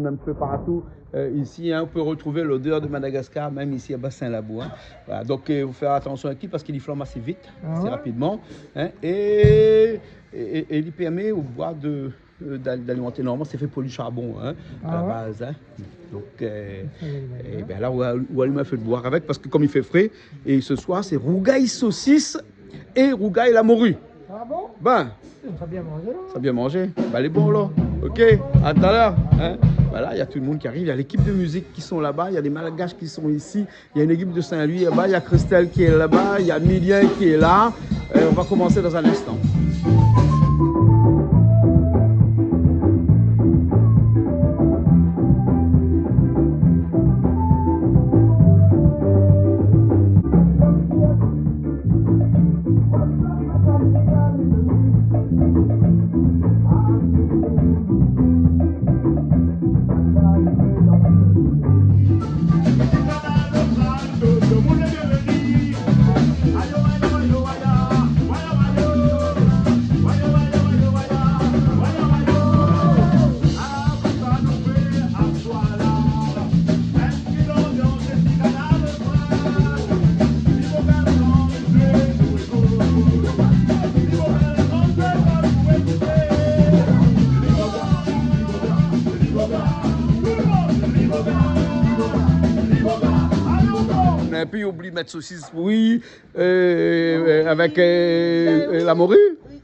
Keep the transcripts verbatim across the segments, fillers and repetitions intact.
un petit peu partout, euh, ici, hein, on peut retrouver l'odeur de Madagascar, même ici à Bassin Labou, hein. Voilà, donc, euh, faut faire attention avec lui parce qu'il flambe assez vite, assez rapidement, hein, et, et, et il permet au bois de, euh, d'al-, d'alimenter. Normalement, c'est fait pour du charbon, hein, à la base, hein. Donc, euh, et ben là, on va, on va allumer un feu de bois avec, parce que comme il fait frais, et ce soir, c'est rougail saucisse et rougail la morue. Ah bon ? Ben, sa bien manzé, la. Sa bien manzé. Ben, lé bon, la. Ok, à tout à l'heure, hein. Voilà, il y a tout le monde qui arrive. Il y a l'équipe de musique qui sont là-bas. Il y a des Malgaches qui sont ici. Il y a une équipe de Saint-Louis là-bas. Il y a Christelle qui est là-bas. Il y a Milien qui est là. Euh, on va commencer dans un instant. Épi oubli mèt sosis, oui, euh, euh, avec, euh, euh, la morue.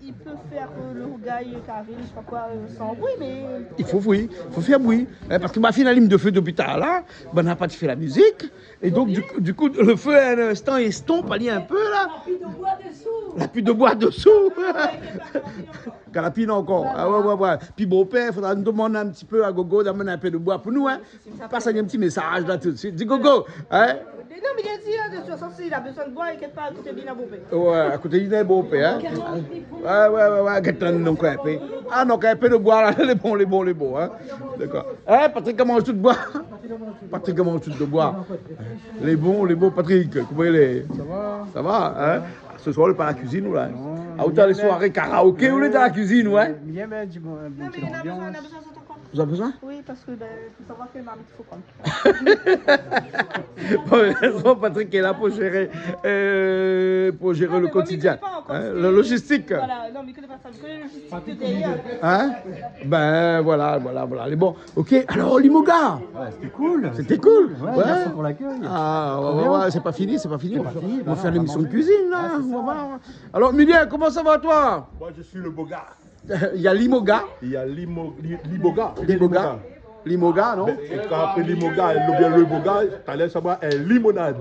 Il peut faire, euh, le rougail, euh, carré, je sais pas quoi, euh, sans bruit, mais il faut, oui, il faut faire bruit. Hein, parce que ma fine alim de feu depuis tard là, ben, n'a pas fait la musique. Et donc, du, du coup, le feu, à un instant, il estompe, il est un peu là. La pli de boi dessous. La pli de boi dessous. Galapine encore. Ah ouais, ouais, ouais. Pi bonpèr, fodra nou demann in ti pé a Gogo d'amenn in pé de boi pou nou, hein. Pas in ti mésaz la tout de suite. Di Gogo, hein. Non, mé li la di, hein, de tout fason, si li la bezoin de boi, inkièt pa, akoté li na bonpèr. Ouais, akoté li na bonpèr, hein. Ouais, ouais, ouais, ouais, gèt la, non, koi, in pé. Ah non, koi, in pé de boi la, lé bon, lé bon, lé bon, hein. D'accord. Hein, Patrick la manz tout boi. Patrick la manz tout de boi. Lé bon, lé bon, Patrick, koman i lé ? Ça va ? Ça va, hein ? Ce soir, lé pa la kuizine, ou la ? Non, ah, ou lé dan lé soiré karaoké, ou lé dan la kuizine, ouais ? Bien, ben, di bon, bon, non, mé na bezoin, na bezoin de sa ankor. Vous avez besoin ? Oui, parce que, ben, faut savoir quelle marmite il faut prendre. Bon, heureusement, Patrick est là pour gérer, euh, pour gérer le quotidien. Non, mais moi, je connais pas encore, hein, c'est la logistique. Voilà, non, mais je connais pas ça, je connais la logistique de derrière. Hein ? Ben, voilà, voilà, voilà. Allez, bon, ok, alors, Limoga. Ouais, c'était cool. C'était cool. Ouais, merci pour l'accueil. Ah, ouais, ouais, ouais, c'est pas fini, c'est pas fini. C'est pas fini, non, non, vraiment. On va faire l'émission de cuisine, là. Ah, c'est ça. On va voir. Alors, Milien, comment ça va, toi ? Moi, je suis le beau gars. Il y a Limoga. Il y a Limo-, Li-, Liboga. Liboga. Limoga, non ? Ben, é kan i apèl Limoga, oubien le beau gars, talèr sa boir in limonad.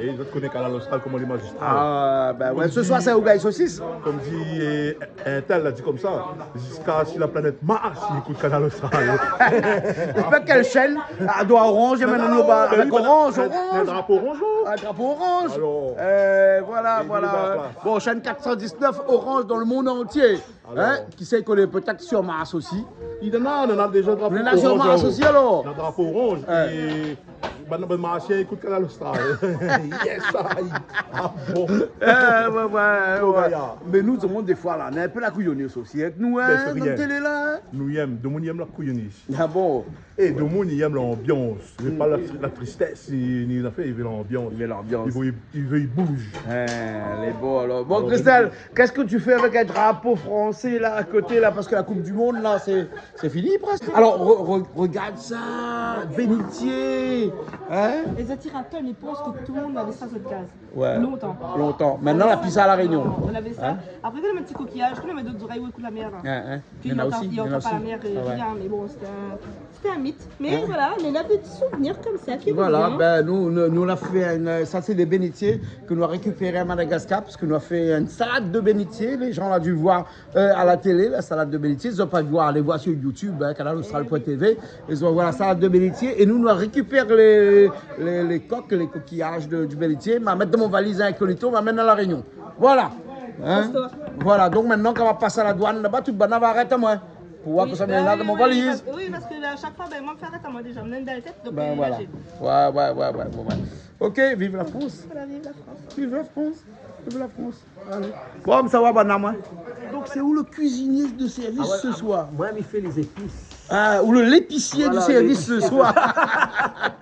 É zot i koné Kanal Austral, koman lé mazistral. Ah, ben ouais, ce soir, c'est rougail saucisse. Comme dit, euh, un tel la di konmsa, ziska si la planèt Mars i ékout Kanal Austral. J'espère que la chaîne, ah, doit orange, maintenant, ben, orange, orange. Drapeau orange, non ? Un drapeau orange. Alors, euh, voilà, voilà. Bon, chaîne quatre cent dix-neuf orange dans le monde entier. Hein ? Qui sait, koné pétèt sur Mars aussi. Néna, néna déza drapo oranj. Néna sur Mars aussi, alors. Néna drapo oranj. Ouais. É bann, bann Marsien i ékout Kanal Austral. Yes, aïe. Ah bon ? Eh, ouais, ouais, ouais. Mé nou, tout le monde, défoi, la, néna in pé la kouyonès osi, hein, nou, hein, dan la télé, la, hein. Nou yèm, domoun i yèm la kouyonès. Ah bon ? É domoun i yèm lanbians. Vé pa la, la tristès, ni, ni zafèr, i vé lanbians. I vé lanbians. I vé, i vé, i bouz. Hein, lé bon, alors. Bon, Christelle, qu'est-ce que tu fais avec un drapeau français, là, à côté, là, parce que la Coupe du Monde, là, c'est, c'est fini, presque. Alors, re-, re-, regarde ça, bénitier, hein ? Lé zatiratèr, mi pans ke tout le monde lavé sa zot kaz. Ouais. Lontan. Lontan. Maintenant, la pizza à La Réunion. Hein ? Nou lavé sa. Apré, nou lavé in ti kokiyaj, nou lavé dot zorèy ou ékout la mèr, la. Hein, hein. Pi néna osi, néna osi. Néna osi. Ah ouais. Rien, mé bon, c'était un, c'était un mythe. Mé voilà, mé nou na dé ti souvenir konmsa ki revien. Voilà, ben, nou, nou, nou la fé in, sa sé dé bénitié ke nou la rékipéré à Madagascar, parske nou la fé in salad de bénitié. Les gens la di voir, euh, à la télé, la salad de bénitié. Zot la pa di voir, alé voir sur YouTube, hein, kanal austral point T V. Zot va voir la salad de bénitié. É nou, nou la rékipèr lé, lé, lé kok, lé kokiyaj de, du bénitié. Ma mèt dan mon valiz inkognito, ma amenn à La Réunion. Voilà. Hein ? Voilà, donk mintnan, kan ma pas la douane laba, tout banna va arèt amoin. Pou voir kosa mi néna dan mon valiz. Oui, parske, oui, parske, ben, à chaque fois, ben, moin, mi fé arèt amoin déza. Mi néna in bèl tèt, donk, ben, euh, voilà. Ouais, ouais, ouais, ouais, ouais, ouais. Ok, vive la France. Voilà, vive la France. Vive la France. Vive la France. Allez. Bon, sa va, banna, moin. Donc, c'est vous le cuisinier de service ce soir ? Ah ouais, moin, mi fé les épices. Ah, ou le lépisié du sèrvis le soir. Voilà,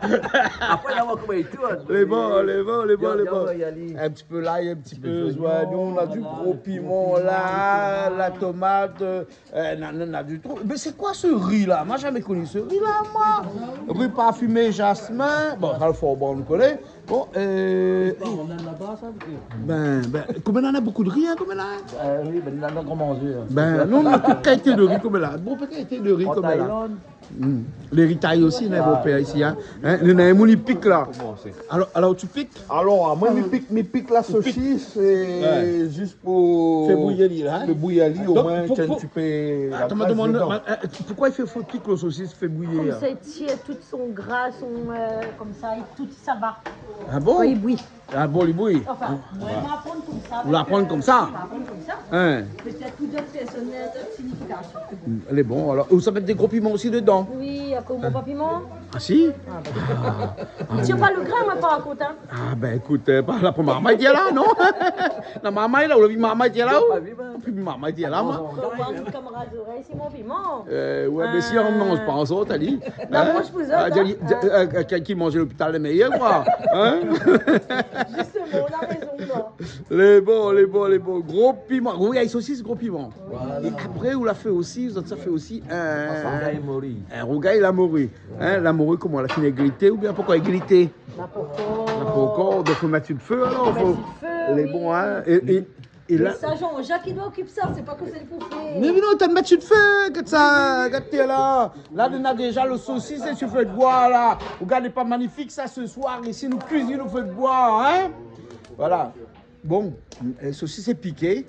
lépisié. Apré, la, nou va koup tout. Lé bon, lé bon, lé bon, lé bon. Gard, gard, gard. In ti pé lay, in ti pé zoignon, nou na du gro piman la, la tomat, euh, euh, na, na, na du tro. Mé sé koi se ri la ? Moin la zamé koni se ri la, moin. Ri parfimé jasmin. Bon, sa, le for bon, nou koné. Bon, euh, bin, bin, konm néna, na bonpé de ri, hein, konm néna, hein. Euh, oui, bin, néna, néna gran manzé, hein. Bin, nou, nou na tout kalité de ri konm néna. Bonpé kalité de ri konm néna. An Thaïlande. Hmm. Lé ri tay osi, néna bonpé isi, hein. Hein, néna in moun i pik la. Koman sé ? Alor, alor, ou pik ? Alor, moin, mi pik, mi pik la sosis, é zis pou fé bouyi ali la, hein. Fé bouyi ali, omoin, pou, pou, tiens, pou, tu peux, atann, la graisse dedan. Atann, euh, poukosa i fé, fo pik la sosis, fé bouyi, hein ? Konmsa, i tir tout son gra, son, euh, konmsa, é tout sa va. Ah bon ? Kan i bouyi. Ah bon, i bouyi. Anfin, moin, moin la aprann konmsa. Ou la aprann konmsa ? Moin la aprann konmsa. Hein. Pétèt pou d'ot pèrsone, d'ot signifikasion, mé bon. Mm, lé bon, alor. Ou sa mèt dé gro piman osi dedan ? Oui, akoz ou manz pa piman ? Ah si ? Ah, bin. Ah, ah. Ou tir pa le grin, moin, par kont, hein. Ah, bin, ékout, euh, pa la pou marmay, di la, non ? La marmay la, ou la vi marmay, di la, ou ? Non, pa vi, bin. Pi marmay, di la, moin. Kan ou manz, kamarad zorèy, sé mon piman. Euh, ouais, mé si ou manz pa, ou sa, ou la di. Non, hein ? Manz pou zot, hein. Ah, di, di, euh, euh, ki manz lopital lé méyèr, koi. Hein ? Justement, ou na rézon, non. Lé bon, lé bon, lé bon. Gro piman. Oui, avèk sosis, gro piman. Voilà. É apré, ou la fé osi, zot sa fé osi, euh, rougay la mori. In rougay la mori. Hein, la mori, koman, la fine églité oubien pankor églité ? La pankor. La pankor, donk fo mèt su le fé, alor. Fo mèt su le fé, oui. Lé bon, hein. É, é, é la, sa, Jean-Jacques i doi okip sa, sé pa kosa li pou fé. Mé non, ou la mèt su le fé, gard sa, gard sa la. La, nou na déza le sosis, sé su le fé de boi, la. Ou gard, lé pa manifik, sa, se soir, isi, nou kuizine o fé de boi, hein ? Voilà. Bon, euh, sosis lé piké.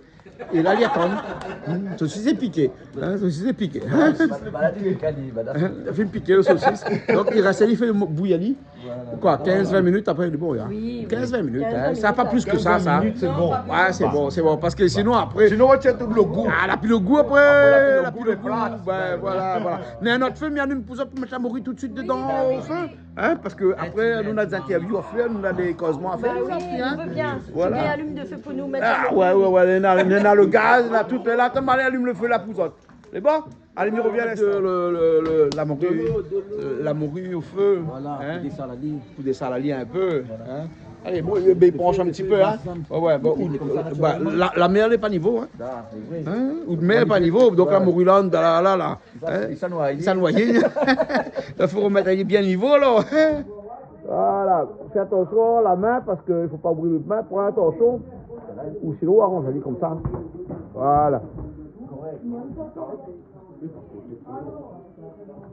É la, li atann. Hmm, sosis lé piké. Hein, sosis lé piké. Hein ? Maladi le kani, madam. Hein, li la fine piké le sosis. Donk, i rès, li fé bouyi ali. Voilà. Koi, kinz, vin minit, apré, lé bon, ya. Oui, oui. Kinz, vin minit, hein. Kinz, vin minit, sa va pa plis ke sa, sa. Kinz minit, sé bon. Ouais, sé bon, sé bon. Parske sinon, apré, sinon, ou tir tout le gou. Ah, la pi le gou apré. Apré, la pi le gou, lé plat. Ouais, voilà, voilà. Mé in ot fé, mi alim pou sa, pou mèt la mori tout de suit dedan o fé. Oui, bin oui. Hein, parske apré, nou na dé interview a fèr, nou na dé kozman a fèr, nou la fine, hein. Bin oui, nou vé bien. Voilà. Ti bien alim le fé pou nou mèt la mori. Ah, ouais, ouais, ouais, néna, néna le gaz, néna tout, la, atann, alé alim le fé la pou zot. Lé bon ? Alé, mi rovien. Le, le, le, la mori, de l'eau, de l'eau, euh, la mori o fé, hein, pou désalé ali. Pou désalé ali in pé, hein. Voilà. Alé, bon, i pransh in ti pé, hein. Ouais, ouais, bon, ou, konmsa, euh, bah, natirèlman. La, la mèr lé pa nivo, hein. Ah, sé vré. Hein ? Out mèr lé pa nivo, donk la mori la, la, la, la. Hein ? Sa, sa nou va alé. Sa nou va alé. La fo romèt ali bien nivo, la. Voilà. Fé atansion la min, parske i fo pa oubli out min. Pran atansion. Ou sinon, ou aranz ali konmsa. Voilà.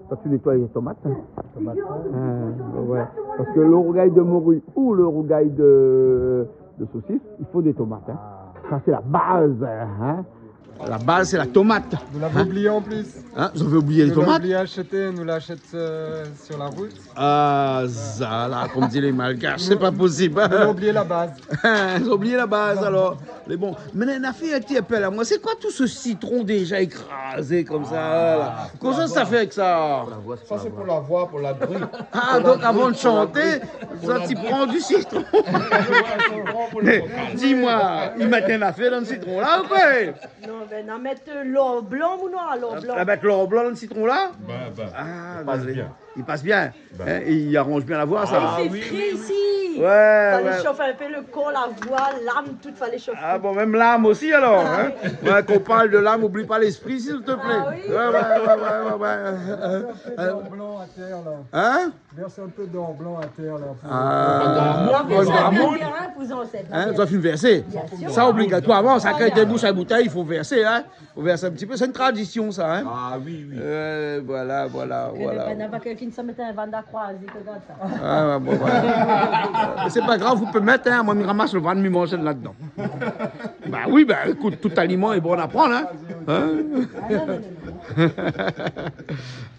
Sa, ou nétoy lé tomat, hein. Tomat. Hein, ouais. Parske le rougay de mori ou le rougay de, de sosis, i fo dé tomat, hein. Ah. Sa, sé la baz, hein. La baz, sé la tomat. Hein ? Zot la oublié an plis. Hein ? Zot la oublié lé tomat ? Nou la oublié ashté, nou la ashté, euh, sur la route. Ah, zala, konm di lé Malgash, sé pa posib. Nou la oublié la baz. Zot la oublié la baz, alor. Mé bon, mé na, na fé in ti apèl amoin. Sé koi tout se sitron déza ékrazé konmsa, la ? Ah, kosa sa fé avèk sa ? Sa, sé pou la voi, pou la gri. Ah, donk avan de shanté, sa, ti pran du sitron. Mé di amoin, i mèt in afèr dan le sitron la, ou koi ? Non, bin, na mèt, euh, lor blan, mon noir, lor blan. Na mèt lor blan dan le sitron la ? Bin, bin, i pas bien. Ah, i pas bien. Bin. Hein, i aranz bien la voi, sa. Ah, sé fré isi. Ouais, ouais. Falé shof in pé le kor, la voi, lam, tout, falé shof. Ah bon, mèm lam osi, alor, hein ? Ah oui. Ouais, kan ou parl de lam, oubli pa léspri, s'il te plaît. Ah oui. Ouais, ouais, ouais, ouais, ouais, ouais. Vèrs in pé d'or blan atèr, la. Hein ? Vèrs in pé d'or blan atèr, la, pou... Ah, pou zot zansèt. Hein, zot la fine vèrsé. Bien sir. Sa, obligatoirman, sa, kan i débous in boutèy, i fo vèrsé, hein. Ou vèrs in ti pé, sé in tradision, sa, hein. Ah oui, oui. Euh, voilà, voilà, voilà. Néna pa kèlkin sa mèt in vanda kroizé ke gard sa. Ah, ouais, bon, voilà. Sé pa grav, ou pé mèt, hein, moin, mi ramas le vann, mi manz ladan. Bah oui, bah, ékout, tout aliman lé bon a prann, hein. Hein ? Ah, non, non, non, non.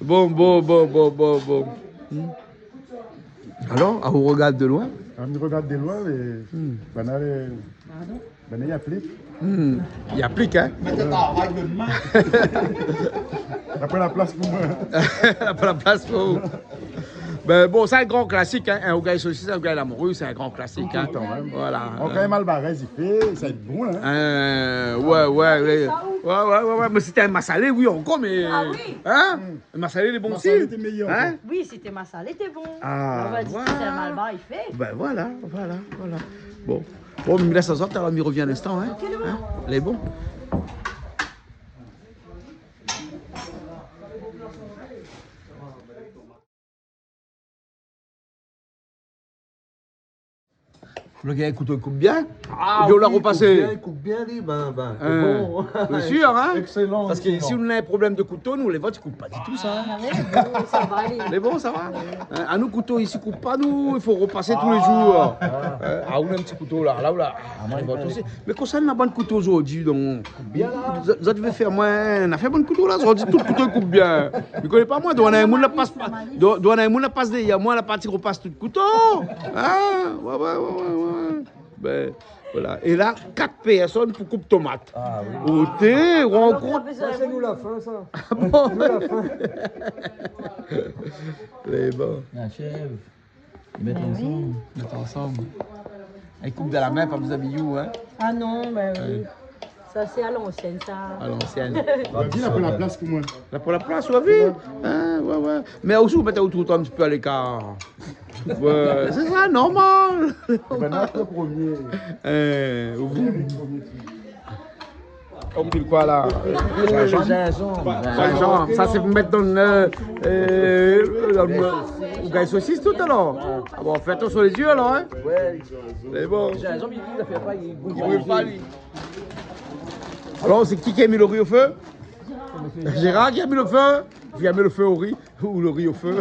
Bon, bon, bon, bon, bon, bon. Hmm. Alor, ah, ou rogard de loin ? Ah, mi rogard de loin, mé banna lé, banna i aplik. Hmm. I aplik, hein ? Mèt ta travay de min. Na pa la plas pou moin. Na pa la plas pou ou. Bin, bon, sa, in gran klasik, hein. In rougay sosis, in rougay la mori, sé in gran klasik, hein. Kan mèm. Voilà. Ankor in malbarèz, i fé, sa va èt bon, hein. Euh, ouais, ouais, ouais. Ouais, ouais, ouais, ouais, mé sété in masalé, oui, ankor, mé, ah oui, in ? Masalé, lé bon osi. Masalé té méyèr, in ? Oui, sété masalé, té bon. Ah, la, on va dire, voilà. Sé in malbar, i fé. Ben voilà, voilà, voilà. Bon. Bon, mi lès azot, alor mi revien in instan, in. Ok, lé bon. In ? Lé bon. Lo gars i koup, i koup bien. Ah oui, i koup bien, i koup bien, li, ben, ben, sé bon. Lé sir, in ? Excellent, excellent. Parske si nou na in problèm de kouto, nou, lé vot i koup pa ditou sa. Ah ouais, bon, sa va alé. Lé bon, sa va. In, anou, kouto isi i koup pa, nou, i fo repasé tou lé zour. Ah. In, ah, ou na in ti kouto la, la, ou la. Ah, lé vot osi. Mé kosa na bann kouto zordi, donk ? Bien la. Zot, zot i vé fé amoin in nafèr bann kouto la, zot i di tout kouto i koup bien. Mi koné pa moin, doi na in moun la pas, doi, doi na in moun la pas dèrièr moin, la parti repas tout kouto. In ? Ouais, ouais, ouais, ouais, ouais. Ben, voilà. É la, kat pèrsone pou koup tomat. Ah oui. Oté, ou ankor. Sa, sé nou la fin, sa. Ah bon ? Nou la fin. Lé bon. La chèv. I mèt ansanm. Ben oui. Mèt ansanm. I koup dan la min, pa bezoin biyo, in. Ah non, ben oui. Ouais. Sa, sé a lansièn, sa. A lansièn. Ou la vi, la pou la plas pou moin. La pou la plas, ou la vi ? Ouais. In, ouais, ouais. Mé osi, ou mèt aou tout in ti pé a lékar. Ouais, sé sa, normal. Ében, la, le promié. In, ou... Promié ti. Ou pil koi la ? Zinzanm. Zinzanm. Sa sé pou mèt dan, eu, eu, dan, ou gingn sosis tout alor ? Ah bon, fé atansion lé zié alor, in ? Ouais. Sé bon. Zinzanm, li, li fé pa, li bril pa, li. Alor, sé ki ki la mi lo ri o fé ? Gérard ki la mi lo fé ? Li la mi lo fé o ri. Ou lo ri o fé.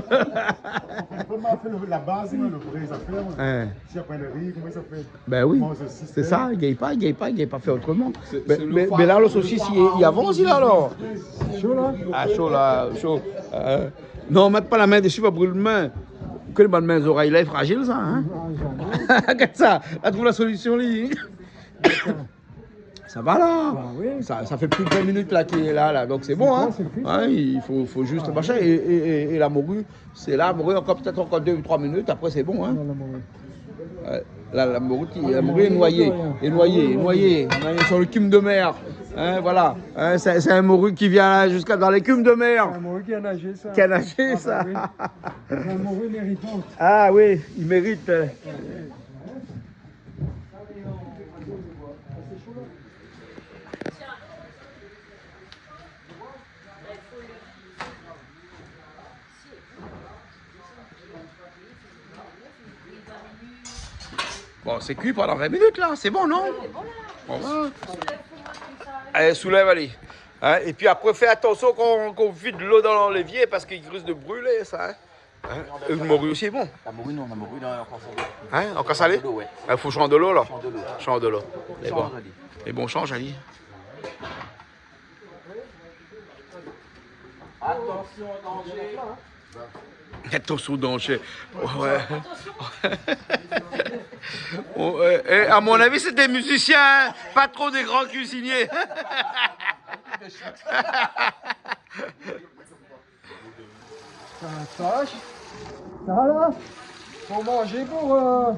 Koman fé lo, la baz, moin, lo vré zafèr, moin. In. Si apré lo ri, koman sa fé ? Ben oui, sé sa, i gingn pa, i gingn pa, i gingn pa fé otroman. Mé, mé la, lo sosis, li, li avans, li, la, alor. Sho, la. Ah, sho, la, sho. In. Non, mèt pa la min dési, va bril min. Ke bann min zorèy la, lé frazil, sa, in ? Ah, zamé. Gard sa, la trouv la solision, li. Sa va la. Ah oui. Sa, sa fé plis de vin minit la k'lé la, la. Donk sé bon, in. Sé bon, sé kui, sa. In, i fo, fo zis machin. É, é, é, é la mori, sé la mori ankor, pétèt ankor dé ou troi minit, apré sé bon, in. Non, la mori. Ouais. La, la mori ki, la mori lé noyé, lé noyé, lé noyé. Lé noyé sur l'écume de mer. In, voilà. In, sé, sé in mori ki vien ziska dan lékume de mer. Sé in mori ki la nazé, sa. Ki la nazé, sa. Ah, ben oui. Sé in mori méritan. Ah oui, i mérit. Bon, sé kui pandan vin minit la, sé bon, non ? Sé bon la. Bon, ben. Alé, soulèv, alé. In, épi apré, fé atansion kan, kan ou vid lo dan lévié, parske i risk de brilé, sa, in. In ? É lo mori osi lé bon. La mori, non, la mori, la, ankor salé. In, ankor salé ? Shan dolo, ouais. I fo shan dolo, la. Shan dolo. Shan dolo. Lé bon. Shanj, alé. Lé bon, shanj, alé. Atansion, danzé. Atansion, danzé. Ouais. Bon, eu, é, a mon avi, sé dé mizisien, in, pa tro dé gran kuizinié. Sa, sa, sa la, fo manzé pou, eu,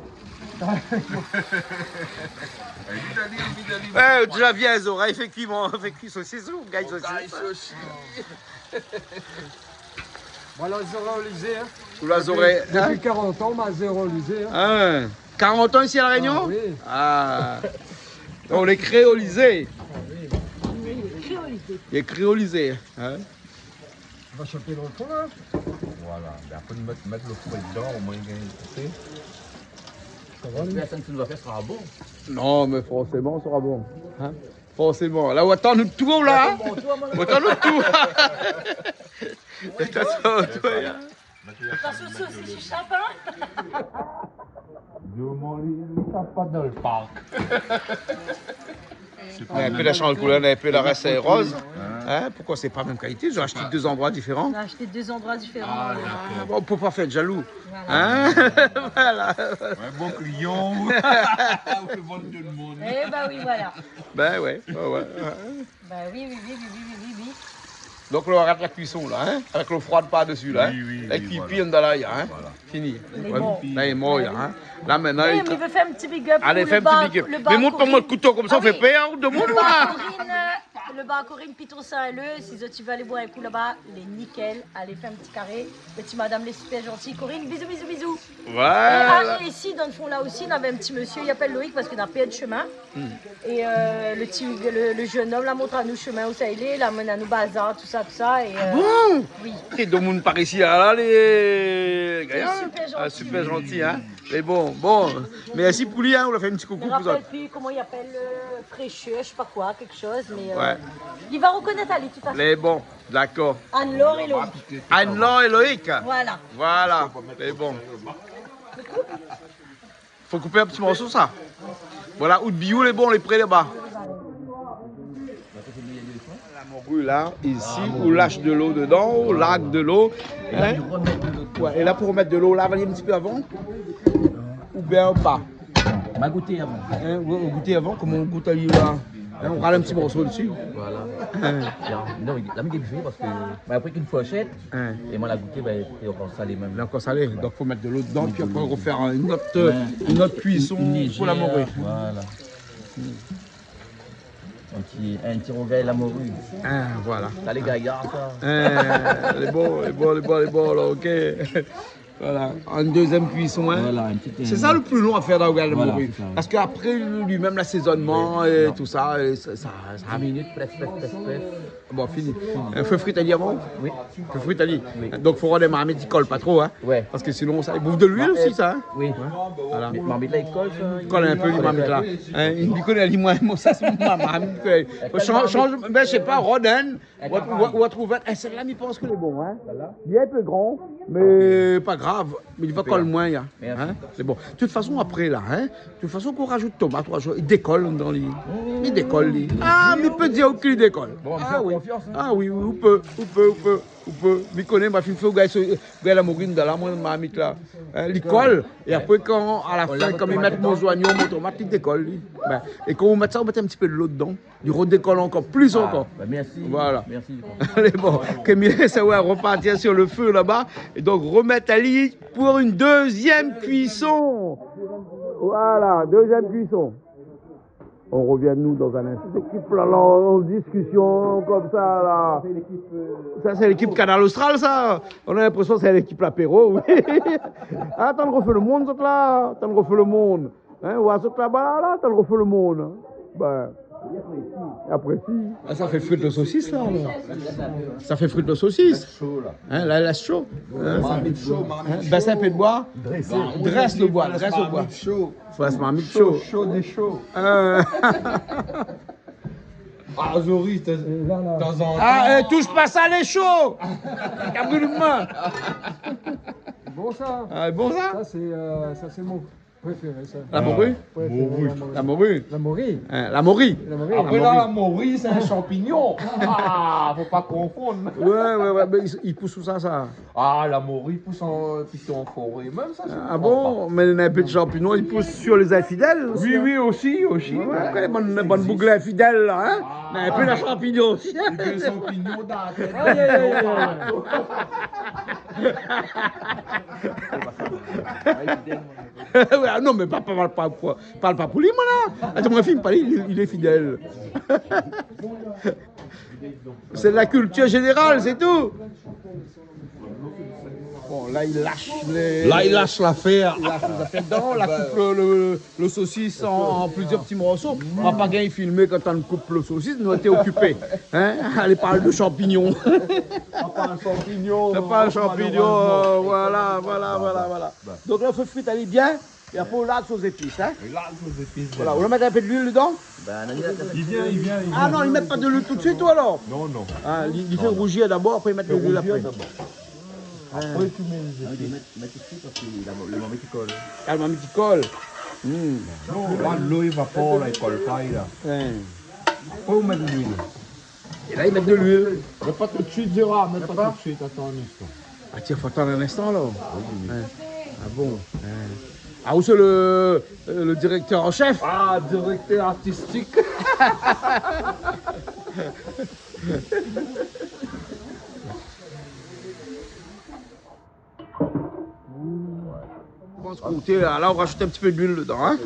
é, ou di la vièz, zorèy, fé kui, fé kui sosis, ou gingn sosis. Moin, la zéro lizé, in. Ou la zéro, in ? Dopi, dopi karant an, ma zéro lizé, in. In. Karant an isi La Rényon ? Ah oui. Ah. Donk, lé kréolizé. Ah oui. Lé kréolizé, in. Va shopé lo fon, in. Voilà. Mé apré, mèt, mèt lo foué dedan, omoin, i gingn koupé. Sa va, li ? Pèrsone ki va fé, sra bon. Non, mé forséman, sra bon. In ? Forséman. La, ou atann nout tour, la. Ou atann nout tour. Atann, toi, in. Atansion, sosis, si sap, in. Di moman li, li tap pa dan lo park. Sé pa in pé la shanj koulèr, in pé la rès roz. In ? Poukosa sé pa mèm kalité ? Zot la ashté dé zandroi diféran. On a acheté deux endroits différents. Ah, dakor. Ah, bon, pou pa fé zalou. Voilà. In ? Voilà. Ouais, bon klian. Ou fé vann tout lo moun. Eh ben oui, voilà. Ben ouais, ouais, ouais. Bah oui, oui, oui. Donk, nou arat la kuison la, in, avèk lo froid par desi la, in. Oui, oui, oui, voilà. Èk i pi andan la, in. Voilà. Fini. Lé mor. La, lé mor, in. La, mintnan, eh, mé i vé fé in ti big up pou lo bar, lo bar Corinne. Alé, fé in ti big up. Mé mont pa moin lo kouto konmsa, ou fé pèr demoun, moin. Ah oui. Lo bar Corinne, euh, Le bar Corinne Piton Saint-Leu, si zot i vé alé boir in kou laba, lé nikel, alé fé in ti karé. Le ti madam lé super janti. Corinne, bizou, bizou, bizou. Voilà. É, ah, é isi, dan le fon la osi, navé in ti mésyé, i apèl Loïc parske na pèrd shomin. Hmm. É, euh, le ti, le, le jenn om la mont anou shomin ousa i lé, la amenn anou bazar, tousa, tousa. É, euh, ah bon ? Oui. Sé domoun par isi la, la, lé gayar. Super janti. Ah, super janti, hein. Mé bon, bon, mèrsi pou li, hein, ou la fé in ti koukou pou zot. Mi rapèl pi koman i apèl, euh, Frécheur, je sais pas quoi, quelque chose, mais, euh, ouais, li va reconnaître ali, tout à fait. Lé bon, dakor. Anne-Laure et Loïc. Anne-Laure et Loïc. Voilà. Voilà, lé bon. Fo koupé in ti morso sa. Voilà, out biyou lé bon, lé pré laba. La mori la, isi, ou lash dolo dedan, ou larg dolo. Hein ? Ouais, é la pou remèt dolo, la, va in ti pé avan. Oubien pa. Ma gouté avan. Hein, ou, ou gout avan, koman ou gout ali la ? Hein, ou ral in ti morso dsi. Voilà. Hein. Non, non, la mi gingn fé parske, bah, apré k'in fourshèt, hein, é moin la gouté, bah, lé ankor salé mèm. Lé ankor salé, donk fo mèt dolo dedan, pi apré rofé in ot, ouais, in ot kuison pou la mori. Voilà. In ti, in ti rougay la mori. Ah, voilà. Sa lé gayar, sa. Ah, lé bon, lé bon, lé bon, lé bon, la, ok. Voilà, in dézyèm kuison, hein. Voilà, in ti, sé sa le pli lon a fèr dan le rougay la mori. Voilà, sé sa, ouais. Parske apré, li mèm, lasézonman é tousa, é sa, sa, sa... Dis minit, prèsk, prèsk, prèsk, prèsk. Bon, fini. Fini. Euh, fé frir ali avan ? Oui. Fé frir ali. Oui. Donk, fo rod in marmit i kol pa tro, hein. Ouais. Parske sinon, sa, i bouf de luil osi, sa, hein. Oui. Ouais. Voilà. Mé marmit la, i kol, sa. Kol in pé, li, marmit la. Hein, li koné, li, moin, moin, sa, sé mon marmit. Fo shanj, shanj, ben, mi sé pa, rod inn. Ou, ou, ou trouv, eh, sèl-la, mi pans ke lé bon, hein. Sèl-la ? Li lé in pé gran, mé pa grav. Mé li va kol moin, ya. Mèrsi. Hein ? Sé bon. Tout fason, apré, la, hein, tout fason, kan ou rajout tomat, ou rajout, li dékol dan li. Li dékol, li. Ah, mi pé dir ke li dékol. Bon, mi fé konfians, hein. Ah oui, oui, ou pé, ou pé, ou pé, ou pé. Mi koné, ma fine fé, ou gingn, ou gingn la mori dan la, moin, marmit la. Hein, li kol. É apré, kan, a la fin, kan mi mèt mon zoignon, mon tomat, li dékol, li. Ben, é kan ou mèt sa, ou mèt in ti pé dolo dedan. Li rodékol ankor, plis ankor. Ah, bah, merci. Voilà. Merci. Allez, bon, ke mi lès aou repartir sur le feu là-bas. Et donc, remettre à lit pour une deuxième cuisson. Voilà, deuxième cuisson. On revient, nous, dans un instant. Cette équipe-là, là, en discussion, comme ça, là. Ça, c'est l'équipe Kanal Austral, ça. On a l'impression que c'est l'équipe l'apéro, oui. Atann, refé le moun, zot la. Atann, refé le moun. Hein, ou azot laba la, la, atann, refé le moun, hein. Ben, apré si. Ah, sa fé frir le sosis, la, alor. Sa fé frir le sosis. Hein, la, la, sho. Hein ? Marmit sho, marmit sho. Hein, bès in pé le boi. Drès le boi, drès le boi. Marmit sho. Fo marmit sho. Sho, sho de sho. Hein. Ah, Zori, de temps en temps. Ah, eh, toush pa sa, lé sho. Kabri le min. Bon, sa. Ah, bon, sa. Sa, sé, euh, sa, sé mon préféré, sa. La mori ? Préféré, la mori. La mori. Hein, la mori. La mori. Apré, la mori, sé in shanpignon. Ah, fo pa konfonn. Ouais, ouais, ouais, mé i, i pous ousa, sa ? Ah, la mori i pous an, plito an foré mèm, sa, sé... Ah bon ? Mé néna in pé de shanpignon i pous sur les infidèles osi, hein. Oui, oui, osi, osi. Ouais, ouais, bann, bann boug infidèl la, hein. Ah. Néna in pé la shanpignon osi. É dé shanpignon dan la tèt. Aïe, aïe, aïe, aïe. Ouais, ah non, mé pa, pa, pa, pa, parl pa pou li, moin, la. Atann, mon fils, parl, il, il est fidèle. C'est de la culture générale, c'est tout. Bon, la, li lash lé... La, li lash lafèr. Li lash lafèr dedan, la koup le, le, le sosis an, an plizièr ti morso. Nou la pa gingn filmé kan nou koup le sosis, nou lété okipé. Hein ? Alé parl de shanpignon. Sa pa in shanpignon. Sa pa in shanpignon, malérezman. Voilà, voilà, voilà, voilà. Donk la, fé frir ali bien. É apré, ou larg son zépis, hein ? Ou larg son zépis, voilà, ou mèt in pé de luil dedan ? Ben, li vien, li vien, li vien. Ah non, li mèt pa de luil tout de suite, ou alor ? Non, non. Ah, li, li fé rouzir dabor, apré li mèt de luil apré. Fé rouzir dabor. Apré, ou mèt lé zépis. Ah, mèt, mèt tout de suite parske la, le marmit i kol. Ah, le marmit i kol. Hmm. Non, la, dolo i évapor, la, i kol pa, la. Ouais. Apré, ou mèt de luil. É la, li mèt de luil. Mé pa tout de suite, Gérard, mé pa tout de suite, atann in instan. Ah, tiens, fo atann in instan, la. Oui, oui. Hein. Ah bon ? Hein. Ah, ou sé le, euh, le directeur en chef ? Ah, directeur artistique. Bon, ékout, la, la, ou rajout in ti pé d'luil dedan, hein.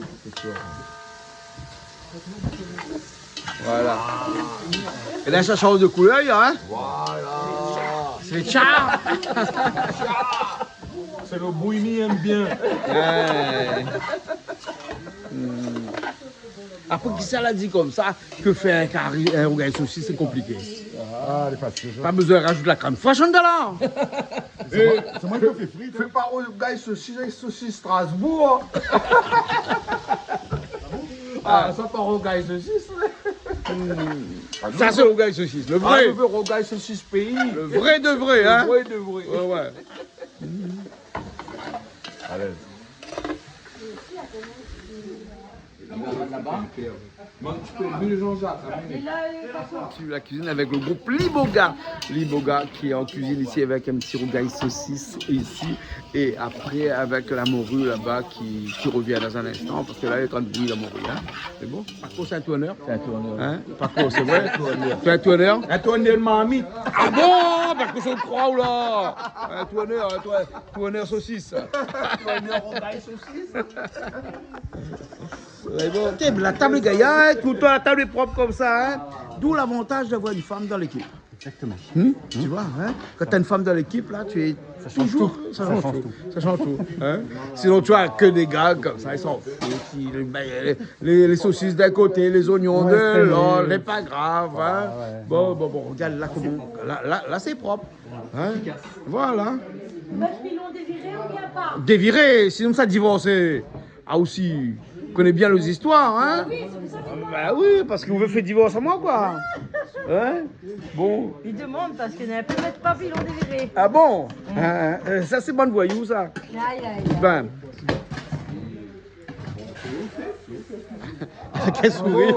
Voilà. É la, sa i sanz de koulèr, in ? Voilà. Sé tcha. Sé lo bouyi mi èm bien. Ouais. Hmm. Apré, kisa la di konmsa ke fé in kari, in rougay sosis, sé konpliké ? Ah, lé fasil, sa. Pa bezoin razout la krèm frèsh andan la. Sé moin, sé moin ki fé frit, in. Fé pa rougay sosis avèk sosis Strasbourg, in. Ah, sa pa rougay sosis, in. Hmm. Sa, sé rougay sosis, le vré. Ah, le vré rougay sosis péi. Le vré de vré, in. Le vré de vré. Ouais, ouais. Alé. Suiv la kuizine avèk le group Liboga. Liboga ki lé an kuizine isi avèk in ti rougay sosis isi. É apré, avèk la mori laba ki, ki revien dan in instan, parske la, li lé antrin bouyi la mori, in. Sé bon ? Paco, sé in tournèr. Sé in tournèr. In ? Paco, sé vré ? Sé in tournèr. Sé in tournèr ? In tournèr marmit. Ah bon ? Paco, sé in kroi, la. In tournèr, in tournèr, tournèr sosis. Tournèr rougay sosis. Ouais, bon, té, la tab lé gayar, in, tout la tab lé prop konmsa, in. D'où l'avantage d'avoir une femme dans l'équipe. Exactement. Hmm ? Tu vois, hein ? Quand t'as une femme dans l'équipe, là, tu es toujours, ça change tout. Ça change tout. Ça change tout, hein ? Sinon, tu vois, que des gars comme ça, ils s'en foutent. Ils, ben, les, les, les saucisses d'un côté, les oignons de l'autre, c'est pas grave, hein ? Ouais, ouais. Bon, bon, bon, regarde là, comment, là, là, là, c'est propre. Hein ? Voilà. Pilon déviré ou bien pas ? Déviré, sinon sa divorse. Ah, aussi, ou koné bien lé zistoir, hein ? Ah oui, sé pou sa. Bah oui, parske ou vé fé divors amoin, koi. Hein ? Bon. Li demann parske na in pé mèt pa pilon déviré. Ah bon ? Hein, euh, sa sé bann voyou, sa. Ay, ay, ay. Ben. Kèl sourir.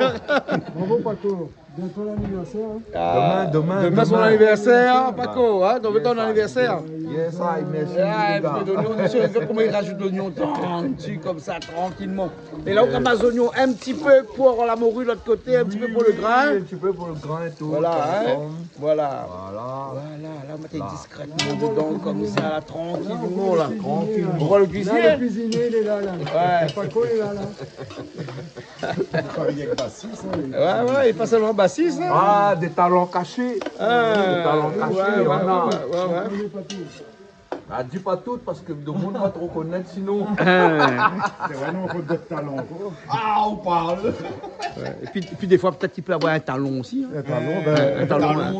Bravo, Paco. Bientôt l'anniversaire, hein ? Ah, demain, demain, demain, son anniversaire, Paco, hein, demain ton anniversaire. Yes, I, merci, les gars. Ah, in ti pé d'oignon dési, ou vé koman li razout l'oignon, tran-, ti, konmsa, trankilman. É la, ou ramas zoignon, in ti pé pou la mori, lot koté, in ti pé pou le grin. Oui, oui, un petit peu pour le grain et tout, voilà, hein, voilà. Voilà, la, ou mèt diskrètman dedan, konmsa, la, trankilman, la. Trankilman. Ou voi le kuizinié. La, le kuizinié, li lé la, la. Ouais. Paco lé la, la. Li travay avèk basis, hein, li. Ouais, ouais, li lé pa solman basis, hein. Ah, des talents cachés. Ah, des talents cachés, ouais, ouais, ouais, ouais. Ah, di pa tout, parske le moun va te reconnaître sinon. Ah. Sé vréman, fo d'ot talan, koi. Ah, ou parl. Ouais, épi, épi défoi, pétèt li pé avoir in talon osi, hein. In talon, ben, in talon, hein.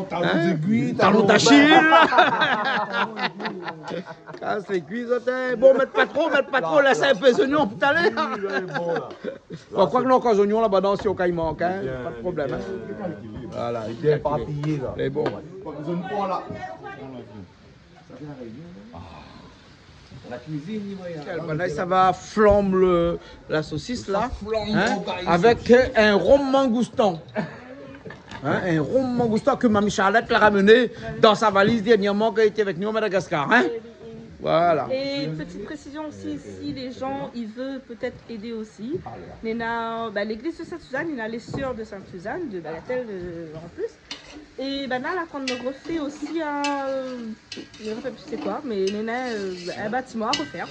Talon d'Achille. Kas lé kui, zot, hein. Bon, mèt pa tro, mèt pa tro, lès in pé zoignon pou talèr. Oui, la, lé bon, la. Bon, koi ke nou na ankor zoignon laba, dan, si o ka i mank, hein, pa de problèm, hein. Voilà, lé bien éparpiyé, la. Lé bon. Pa bezoin de poi, la. La kuizine, li, ouais. Kèl banal, sa va flanb le, la sosis, la. Sa flanb, hein, avèk in rom mangoustan. Hein, in rom mangoustan ke Mamie Charlotte la ramené dan sa valiz dernièrman, kan li lété avèk nou à Madagascar, hein. Voilà. Et une petite précision aussi, si les gens, ils veulent peut-être aider aussi, néna, bah, l'église de Sainte-Suzanne, néna les sœurs de Sainte-Suzanne, de Bagatelle, euh, en plus. Et ben là, là, qu'on refait aussi un, euh, je me rappelle plus c'est quoi, mais néna, euh, un bâtiment à refaire.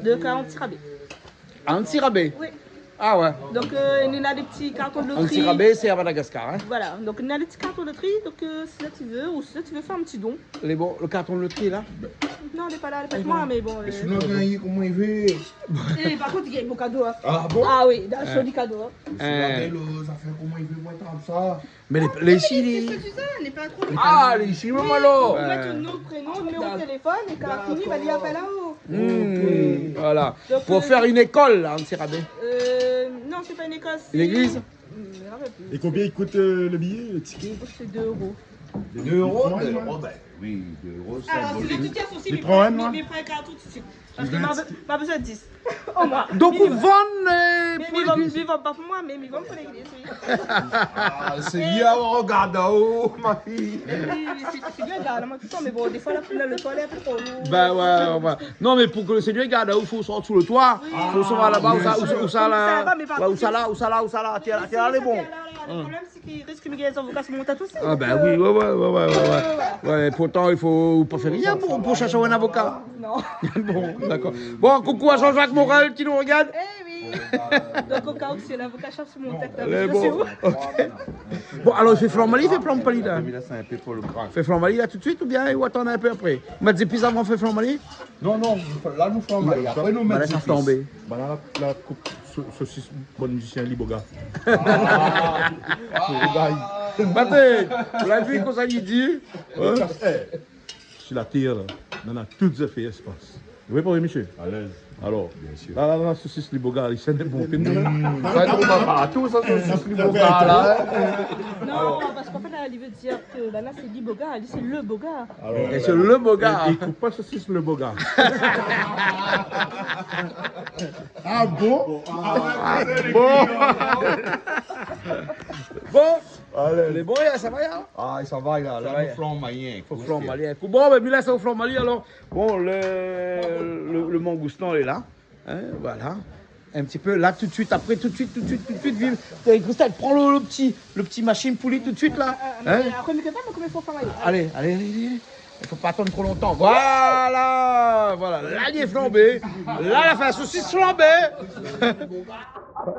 Donc, à un petit rabais. À un petit rabais ? Oui. Ah ouais. Donc, euh, néna des petits cartons de loterie. Un petit rabais, c'est à Madagascar, hein ? Voilà. Donc, néna des petits cartons de loterie. Donc, euh, si tu veux, ou si tu veux faire un petit don. Lé bon, le carton de loterie, là ? Non, lé pa la, lé pa pou moin, mais bon, euh. Mé si nou la gingn, koman i fé ? Eh, par kont, li gingn mon kado, hein. Ah bon ? Ah oui, dan le kado, hein. Mé si nou la gingn, sa fé koman i fé pou atrap sa ? Mé lé, lé isi, lé... Ah, lé isi, mèm alor. Ou mèt out nom, prénom, numéro de téléphone, é kan la fini, ben, li apèl aou. Hmm, voilà. Pou fé in ékol, la, in ti rabé. Euh, non, sé pa in ékol, sé... Légliz ? Hmm, mi rapèl pi. É konbien i kout, euh, le biyé, le tiké ? Sé deux euros. Deux euros, deux euros, ben oui, deux euros, sé... Alors, si le ticket aussi, mi pran, mi pran in karton tout de suite. Parske ma, ma bezoin dis. Omoin. Donk, ou vann, euh, pou légliz. Mé mi vann pa pou moin, mé mi vann pou légliz, oui. Ah, sé bien, regard, oh, ma fille. Oui, oui, sé, sé bien, gard amoin toultan, mé bon, défoi, la, la, le toit lé in pé tro lou. Ben ouais, ouais. Non, mé pou ke le Seigneur i gard aou, fo sort sou le toi. Oui. Fo sort laba, ousa, ousa, ousa la, ousa la, ousa la, ousa la, tien la, tien la, lé bon. Le problème, sé ke risk mi gingn zavoka sou mon tèt osi. Ah ben oui, ouais, ouais. Ouais, pourtan, i fo pa fé rien pou, pou shèrsh in avoka. Non. Bon, dakor. Bon, coucou à Jean-Jacques Morel ki nou regard. Eh oui. Donc, au cas où, si l'avocat cherche mon contact, je suis où ? Bon, alor, i fé flanb ali, i fé flanb pa li la ? Mé la, sé in pé pou le grin. Fé flanb ali la tout de suite oubien ou atann in pé apré ? Mèt zépis avan fé flanb ali ? Non, non, la nou flanb ali. Apré nou mèt zépis. Banna la, la koup so-, sosis, bon mizisien, Liboga. Ah. Liboga. Maté, ou la vi kosa li di ? Hein ? Si la tèr la, nana tout zafèr, je pense. Oui, pa vré, mésyé ? Alèz. Alor, bien sûr, la, la, la, sosis Liboga, li sèn bon. Mm. Sa i trouv pa partou, sa, sosis Liboga la. Non, parce qu'en fait, là, il veut dire que, bah, là, c'est Liboga, lui, c'est le Boga. Alor, é sé le Boga. É i koup pa sosis Liboga. Ah bon ? Ah bon ? Bon. Alé. Lé bon, ya, sa va, ya ? Ah, sa va, la. Sa va, nou flanb ali. Fo flanb ali. Bon, bin, mi lès aou flanb ali, alor. Bon, le, le, le mangoustan lé la. Hein, voilà. Un petit peu, là, tout de suite, après, tout de suite, tout de suite, tout de suite, vite. Allez, Christelle, prends le, le petit, le petit machine pou li tout de suite, là. Ah, ah, ah, mé apré, mi koné pa, mé koman i fo flanb ali ? Allez, allez, allez, allez. I fo pa atann tro lontan. Voilà, voilà. La, li lé flanbé. La, la fé sosis flanbé.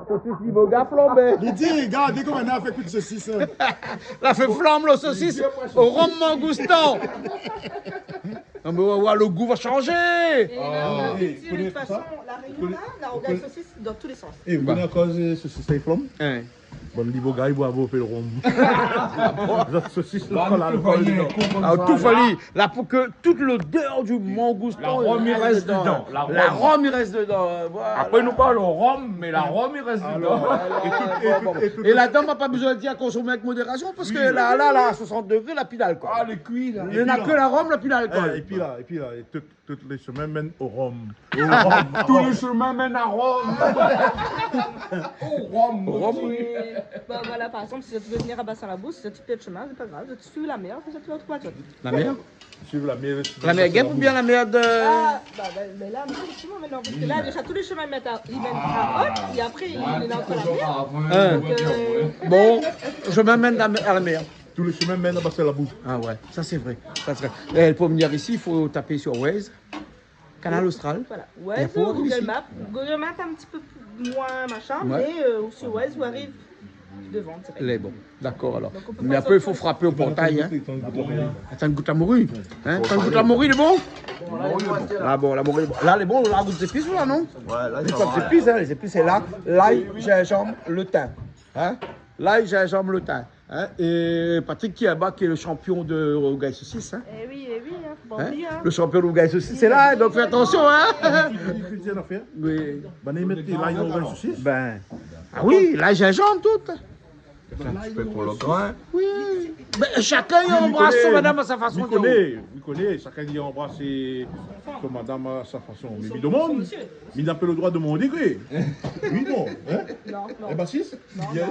Sosis Liboga flanbé. Li di, gard, li di koman la fé kui sosis, hein. La fé flanb lo sosis o rom mangoustan. Non, mé ou va voir, le gou va shanzé. Et là, on va dire, de toute façon, La Réunion, là, on a rougay sosis dans tous les sens. É, ou koné akoz, euh, sosis la i flanb ? Hein. Bon, Liboga i boi bonpé le rom. Zot sosis la, la, la, la, la, tout fali. La, pou ke tout l'odèr du mangoustan i rès dedan. La rom i rès dedan. La rom i rès dedan, euh, voilà. Apré, nou parl rom, mé la rom i rès dedan. Alor, alor, é tout, é tout, é tout. É la-dedan, ma pa bezoin dir konsomé avèk modérasion, parske la, la, la, à soixante degrés, la pi d'alkol. Ah, lé kui, la. Néna ke la rom, la pi d'alkol. Eh, épi la, épi la, é tout, tout le shemin i mèn o rom. O rom. Tout le shemin i mèn a Rom. O rom. O rom, oui. Mé, bah, voilà, par exemple, si zot i vé vnir a Bassin Labou, si zot i pèrd shemin, sé pa grav, zot i suiv la mèr, zot i artrouv azot. La mèr ? Suiv la mèr, suiv la mèr. La mèr Gèp oubien la mèr de... Ah, bah, bah, mé la, mé éfèktivman, mintnan, parske la, déza, tout le shemin i mèn a, i mèn a Hot, é apré, néna ankor la mèr. Hein. Donc, euh, bon, shemin i mèn a, a la mèr. Tout le shemin i mèn a Bassin Labou. Ah ouais, sa sé vré. Sa sé vré. É pou vnir isi, i fo tap sur Waze, Kanal Austral. Voilà. É apré, ou ariv isi. Waze ou Google Maps. Google Maps, un petit peu moins machin, ouais, mé, euh, sur Waze, ou ariv devan, dirèk. Lé bon. Dakor, alor. Donk, ou pé pa sort. Mé apré, i fo frapé o portay, hein. Atann, gout la mori. Hein, atann, gout la mori, lé bon ? La mori lé bon. La, bon, la mori lé bon. La, lé bon, la, gout zépis, la, non ? Ouais, la, sa va. Lé zépis, hein, lé zépis, sé la. Lay, zinzanm, le tin. Hein ? Lay, zinzanm, le tin. Hein ? É Patrick ki lé laba, ki lé le shanpion de rougay sosis, hein ? Eh oui, eh oui, hein, fo pa oublié, hein. Le shanpion de rougay sosis, lé la, hein, donk fé atansion, hein. Li, li, li, li di in nafèr. Oui. Banna i mèt lay dan rougay sosis. Bin, ah oui, lay, zinzanm, tout. Sé in ti pé pou le grin. Oui. Bin, shakinn i anbras son madam a sa fason. Mi koné, mi koné, shakinn i anbras son madam a sa fason. Mé mi domann, mi na pa le droi domandé, koi. Oui, non, hein ? Non, non. Eh, basis ? Non, non.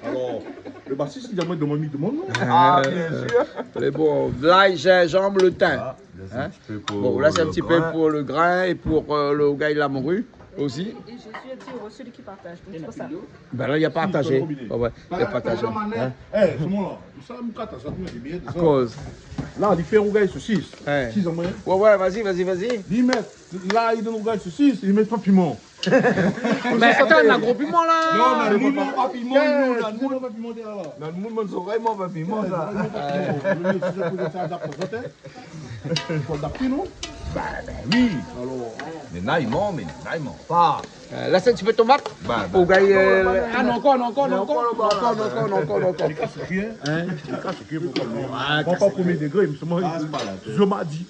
Alor, le basis, li di amoin domann, mi domann, non ? Ah, bien sûr. Lé bon, lay, zinzanm, le tin. Ah, la, sé in ti pé pou le grin. Hein ? Bon, la, sé in ti pé pou le grin é pou, euh, le rougay la mori osi. Et Jésus a dit heureux celui qui partage. Donc, c'est pour ça. Bin la, li la partazé. Ouais, ouais, li la partazé. Hein ? Eh, sé bon la. Sa, mi kat sa, mi di bien sa. Akoz ? La, li fé rougay sosis. Hein. Si, sa moin. Ouais, ouais, vas-y, vas-y, vas-y. Li mèt lay dan rougay sosis, li mèt pa piman. Mé atann, na gro piman la. Non, na moun i manz pa piman, nou, na moun i manz pa piman, té la. Na moun i manz zorèy, i manz pa piman, sa. Eh, nou, nou, si sa pou sa, adapté, sa, té. Fo adapté, non ? Bah, ben oui. Alor. Mé na i manz, mé na i manz pa. Euh, la, sé in ti pé tomat. Bah, bah. Ou gingn, euh, ah, non, ankor, non, ankor, non, ankor. Li kas le kui, hein. Hein ? Li kas le kui, fo pa... Ah, li kas le kui. Moin, pa promié dégré, mé sé moin, ah, sé pa la pèn. Je m'a dit.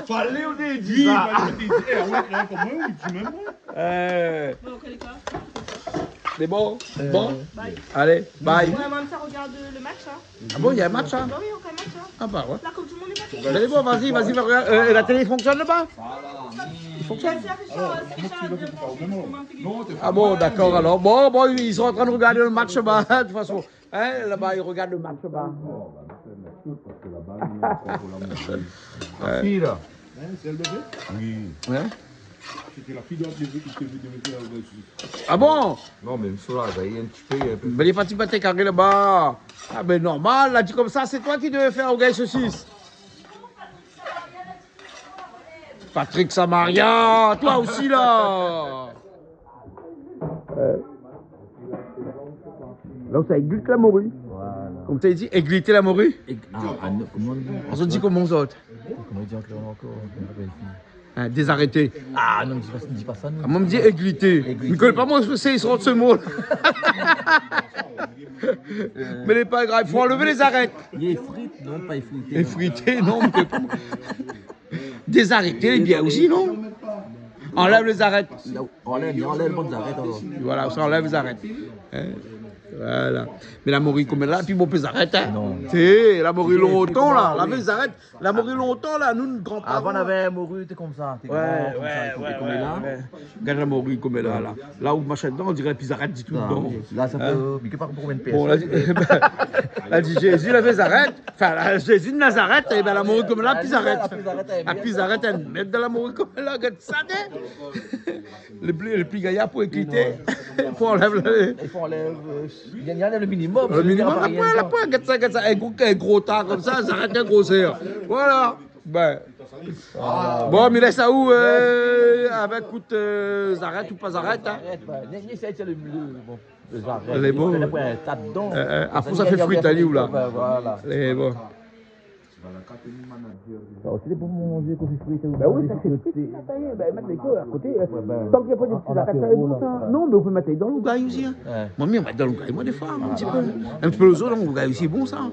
Falé ou té di sa. Oui, falé ou té di. Eh, oui, hein, konm moin, oui, di mèm moin. Euh. Bon, ok, lé gars. Mé bon, euh, bon. Bye. Allez, bye. Ouais, mèm sa, regard le match, hein. Ah bon, il y a un match, hein ? Bah oui, il y a encore un match, hein. Ah bah ouais. La Coupe du Monde est pas finie. Allez, bon, vas-y, vas-y, va regarder. Euh, la télé, il fonctionne là-bas ? Voilà. Il fonctionne. Bien sûr, Richard, c'est Richard, bien sûr. Ah bon, d'accord, alors. Bon, bon, ils sont en train de regarder le match, bah, de toute façon. Hein, là-bas, ils regardent le match, bah. Oh, bah, nou fé mèt tout, parske laba, nou, nou pran pou la mori. La fiy, la. Hein, sé le bébé ? Oui. Hein ? Sété la fiy de, de, de, de, de, de, de, Ah bon ? Non, mé mi sou la, sa i lé in ti pé, in pé. Mé lé pa ti pâté karé laba. Ah ben normal, la di konmsa, c'est toi qui devais faire rougay sosis. Patrick Samaria, toi aussi là. La ou sa églit la mori. Voilà. Koman sa i di, églit la mori ? Ég-, ah, ah, non, koman i di ? Zot i di koman, zot ? Koman i di ankor, ankor ? Mi rapèl pi. Hein, dézarété. Ah non, mi di pa, mi di pa sa, non. Ah, moin mi di églité. Églité. Mi koné pa moin, sé, i sort se mo. Mé lé pa grav, fo anlèv lé zarèt. Li lé frit, non, pa éfrité, non. Éfrité, non, mé dézarété lé bien osi, non ? Anlèv lé zarèt. Anlèv, anlèv bann zarèt, alor. Voilà, sa anlèv lé zarèt. Hein ? Voilà. Mé la mori koméla, pi bon, pé zarèt, hein ? Non. Sé la mori lontan la, la vé zarèt. La mori lontan la, nou, gran-paran. Avan, navé mori, té konmsa, té gran, konmsa, té koméla. Gard la mori koméla la. La ou mash dedan, on diré pi zarèt ditou dedan. La, sa fé, euh, mé ké pa pou konbien de pièces. Bon, la, la di Jézi, la vé zarèt. Anfin, la, Jézi de Nazarèt, é bin, la mori koméla, pi zarèt. La pi zarèt, la pi zarèt, èl mèt dan la mori koméla, gard sa, té. Lé pli, lé pli gayar pou éklité. Fo anlèv le... I fo anlèv, euh, i anlèv le minimum. Le minimum, la poin, la poin, gard sa, gard sa. In gro, in gro ta konmsa, zarèt in grosèr. Voilà. Bin. Bon, mi lès aou, euh, avèk kout, euh, zarèt ou pa zarèt, hein. Zarèt, bin, ni, ni, sé, sé le, le, bon, le zarèt. Lé bon. Apré, sa fé frit ali ou la. Bin, voilà. Lé bon. Sa osi, lé bon manzé, kan sé frit, hein. Bin oui, sa sé frit, sa, sa y est. Bin, mèt lé koi a koté, hein. Tan k'i na pa de ti zarèt, sa lé bon, sa. Non, mé ou pé mèt dan lougay osi, hein. Moin, mi mèt dan lougay, moin, défoi, in ti pé. In ti pé lo zo dan lougay osi, bon, sa.